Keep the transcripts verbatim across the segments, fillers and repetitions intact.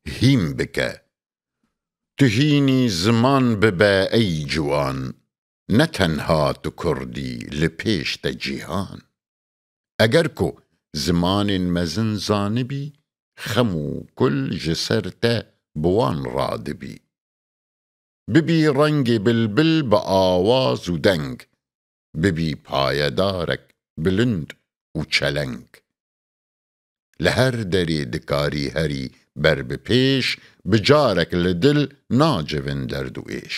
hîn bike. Tu hînî ziman bibe ey ciwan, ne tenha tu kurdî, li pêş te cîhan. Eger ku zimanên mezin zanibî, xem û kul ji ser te bi wan radibî. Bibî rengê bilbil bi awaz û deng, bibî payedarek bilind û çeleng. Li her derê dikarî herî ber bi pêş, bi carek li dil nacivin derd û êş.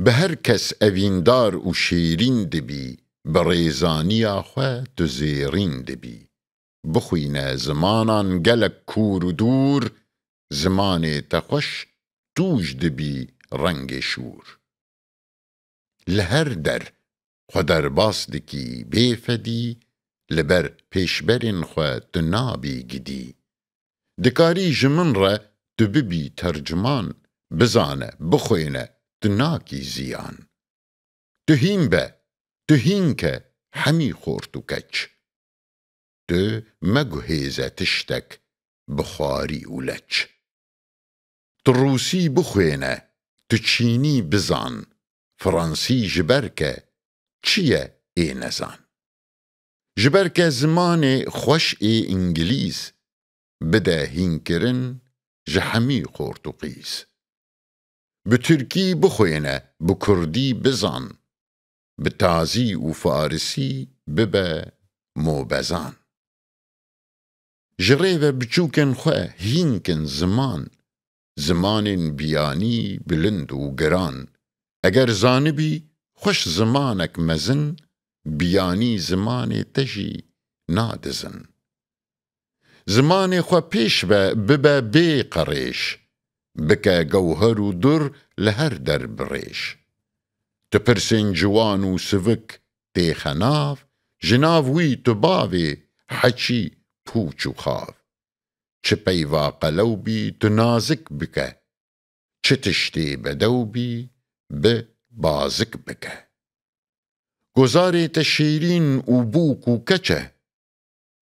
Bi her kes evîndar û şêrîn dibî, bi rêzaniya xwe tu zêrîn dibî. Bixwîne zimanan gelek kûr û dûr, zimanê te xweş tûj dibî rengê şûr. Li her der xwe derbas dikî bêfedî, li ber pêşberên xwe tu nabî gidî. Dikarî ji min re tu bibî terciman, bizane, bixwêne, tu nakî ziyan. Tu hîn be, tu hîn ke hemî xort û keç. Tu meguhêze tiştek bi xwarî û leç. Tu rûsî bixwêne, tu çînî bizan, fransî ji ber ke çi ye ê nezan. Ji ber ke zimanê xweş ê îngilîz, bide hînkirin ji hemî xort û qîz. Bi tirkî bixwêne, bi kurdî bizan, bi tazî û farisî bibe mobezan. Ji rê ve biçûkên xwe hîn kin ziman, zimanên biyanî bilind û giran. Eger zanibî xweş zimanek mezin, biyanî zimanê te jî nadizin. Zimanê xwe pêş be, bibe bê qerêj, bike gewher û dur li her der birêj. Tu pirsên ciwan û sivik têxe nav, ji nav wî tu bavê heçî pûç û xav. Çi peyva qelew bî, tu nazik bike, çi tiştê bedew bî, bi bazik bike. Gozarê te şêrîn û bûk û keç e,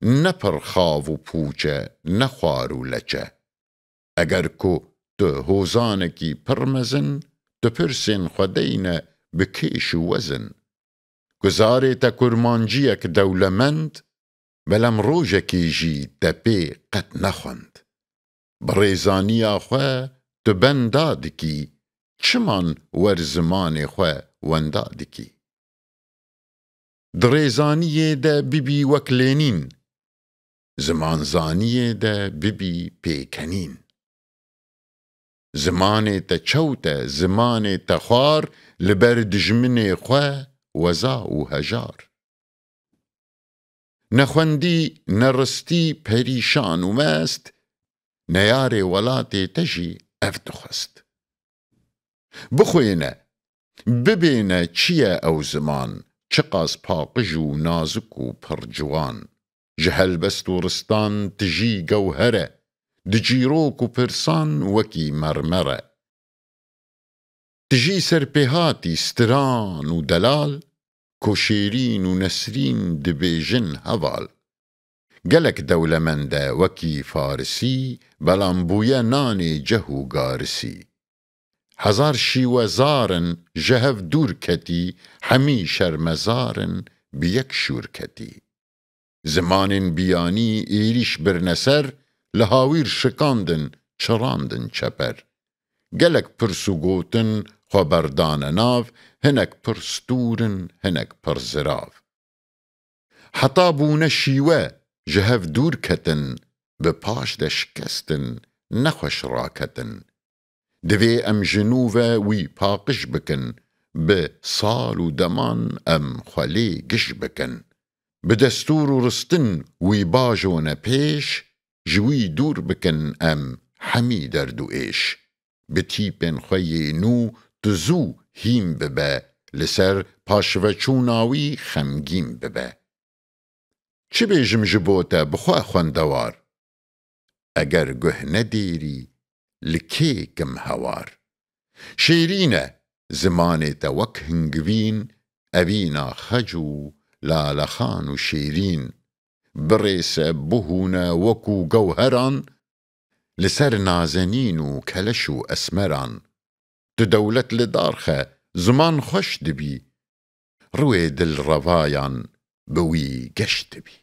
ne pir xav û pûç e, ne xwar û leç e. Eger ku tu hozanekî pir mezin, tu pirsên xwe deyne bi kêş û wezin. Guzarê te kurmanciyek dewlemend, belem rojekê jî te pê qet nexwend. Bi rêzaniya xwe tu benda dikî, çiman wer zimanê xwe wenda dikî? Di rêzaniyê de bibî wek Lênîn, zimanzaniyê de bibî pêkenîn. Zimanê te çewt e, zimanê te xwar, li ber dijminê xwe weza û hejar. Nexwendî, neristî, perîşan û mest, neyarê welatê te jî ev dixwest. Bixwêne, bibêne çi ye ew ziman, çiqas paqij û nazik û pir ciwan. Ji helbest û ristan tijî gewher e, di çîrok û pirsan wekî mermer e. Tijî serpêhatî stiran û delal, ku Şêrîn û Nesrîn dibêjin heval. Gelek dewlemend e wekî farisî, belam bûye nanê ceh û garisî. Hezar şîwe zar in, ji hev dûr ketî, hemî şermezar in, bi yek şûr ketî. Zimanên biyanî êrîş birine ser, li hawîr şikandin, çirandin çeper. Gelek pirs û gotin xwe berdane nav, hinek pir stûr in, hinek pir zirav. Heta bûne şîwe, ji hev dûr ketin, bi paş de şikestin, nexweş raketin. Divê em ji nû ve wî paqij bikin, bi sal û deman em xwe lê giş bikin. Bi destûr û ristin wî bajone pêş, ji wî dûr bikin em hemî derd û êş. Bi tîpên xwe yê nû tu zû hîn bibe, li ser paşveçûna wî xemgîn bibe. Çi bêjim ji bo te, bi xwe xwendewar? Eger guh nedêrî, li kê kim hewar? Şêrîn e zimanê te wek hingivîn, evîna xec û lalexan û şêrîn. Birêse, bihûne wekû gewheran, li ser nazenîn û keleş û esmeran. Tu dewlet li dar xe, ziman xweş dibî, rûyê dilrevayan bi wî geş dibî.